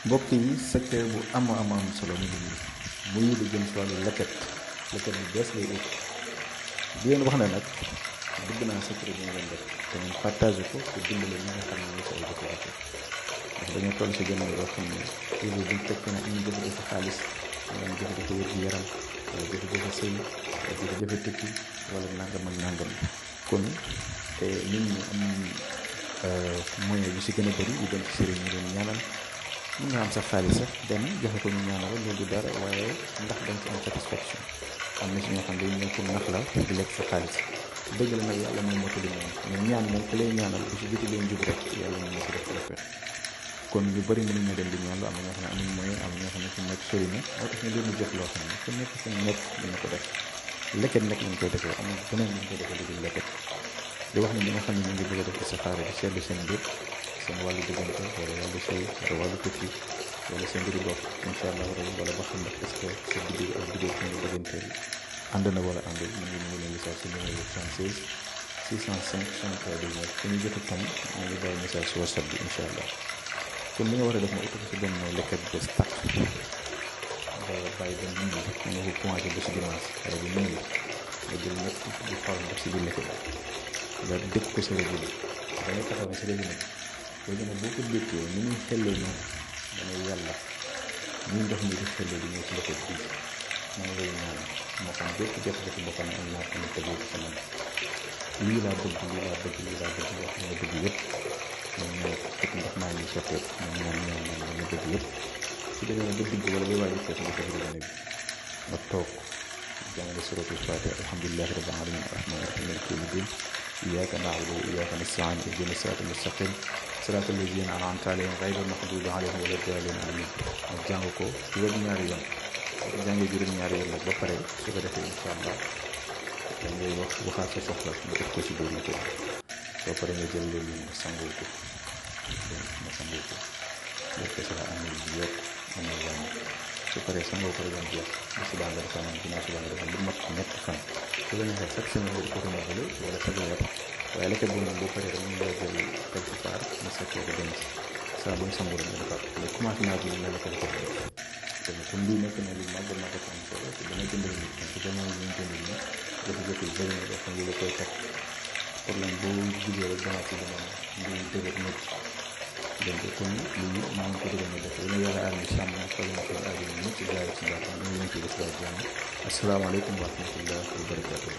mbokk yi secret bu am solo mi ngi nii muy lu jëm si wàllu leket bu bees lay ut di leen wax ne nag bëgg naa secret bi nga leen def te ngeen partagé ko te dimbale ñi nga xam ne ñu ko ay jafe-jafe ndax dañoo toll si jamono yoo xam ne toujours buñ fekk ne am jafe-jafe xaalis wala am jafe-jafe wér gu yaram wala jafe-jafe sëy wala jafe-jafe tukki wala nangam ak nangam kon te nit ñi am moyen bi si gën a bëri yu dem ci sëriñ ñu leen ñaanal mën nga am sa xaalis sax dem joxe ko ñu ñaanal loolu du dara waaye ndax dañ ci am satisfaction am na si ñoo xam ne dañu ñëw pour nax la di lekk sa xaalis dëgg la nag yàlla mooy mottali ñaan mais ñaan moom ku lay ñaanal bu si biti leen jub rek yàlla moom moo ko def la fex kon ñu bëri mënuñ ñu dem di ñaan lu am na ñoo xam ne amuñ moyen am na ñoo xam ne fi nekk sori na moo tax ñu leen di jox loo xam ne ku nekk fu nekk dina ko def leket nag lañ koy defee amul beneen lañ koy defee lu dul leket di wax ne ñi nga xam ne ñu ngi bëgg a def istixaara di seetlu seen mbir seen wàllu diggante wala wàllu sëy wala wàllu tukki wala seen mbiru bopp incha allah rabi wala ba xam ne est-ce que sa biddiw ak biddiw fi nga diggante ànd na wala àndul ñu ngi leen message si numéro 76 605 63 19 ku ñu jot a tam ñu ngi bàyyi message si whatsapp bi incha allah kon li nga war a def mooy uti ko si benn lekkat bés tàq nga bàyyi ba nit ñi nga ko commencé ba si dimanche wala bi nit ñi nga jël ñëpp di xool ndox si biir lekkat nga dëkk ko sa régime da ngay taxaw ne sa régime léegi nag boo ko dékkee ni muy xellee noonu damay yàlla ñuy ndox mi di xellee di ñëw ci lekkat bi moom lay ñaan moo xam bépp jafe-jafe boo xam ne am naa ko tegee ci sama lii laa bëgg wax nga bëgg yëpp moom ñëw fekk ndox maa ngi sotteeku moom ñaan la nga bëgg yëpp su demee nag ba digg wala bay waaj fekk nga teg robinet bi nga toog jàng suratul fatiha alhamdulillahi rabbil alamin arrahmani rahim maliki yawmi din iyyaka na'budu wa iyyaka nasta'in ihdina siratal mustaqim siratal lazina an'amta alayhim ghayril maghdubi alayhim wala daalliin amiin nga jàng ko juróom-ñaari yoon soo ko jàngee juróom-ñaari yoon nag ba pare su ko defee incha allah da ngay waxaat sa soxla nga def ko si biir na ko soo pare nga jël loolu nga sangoo ko def ko sa amul yokk amul wàññi su paree sangoo ko rek jeex bu subaa nga defal ginnaaw subaa nga defal lu mat ñetti fan su la neexee chaque semaine nga di ko renouveler wala chaque weer waaye lekkat boobu nag boo paree rek mën ngaa jël teg ci faar nga seetoo ko denc saa bu ñu sangoo rek nga defaat mais commencement bi na la ko def tamit comme lii nekk na lu màgg am solo te dana jëndal nit ñi ci jamono yi ñu jënd ni jafe-jafe yu bëri na doo xam la koy teg problème boo jugee rek demaat ci jamono mbir dëgër nit donc kon lii maa ngi ko dëgg def dina yàlla aar ni sàmm na xool na ko aar ni ci jaar ci baax ñu leen ci def jàmm asalaamaaleykum wa rahmatullahi wa barakatuh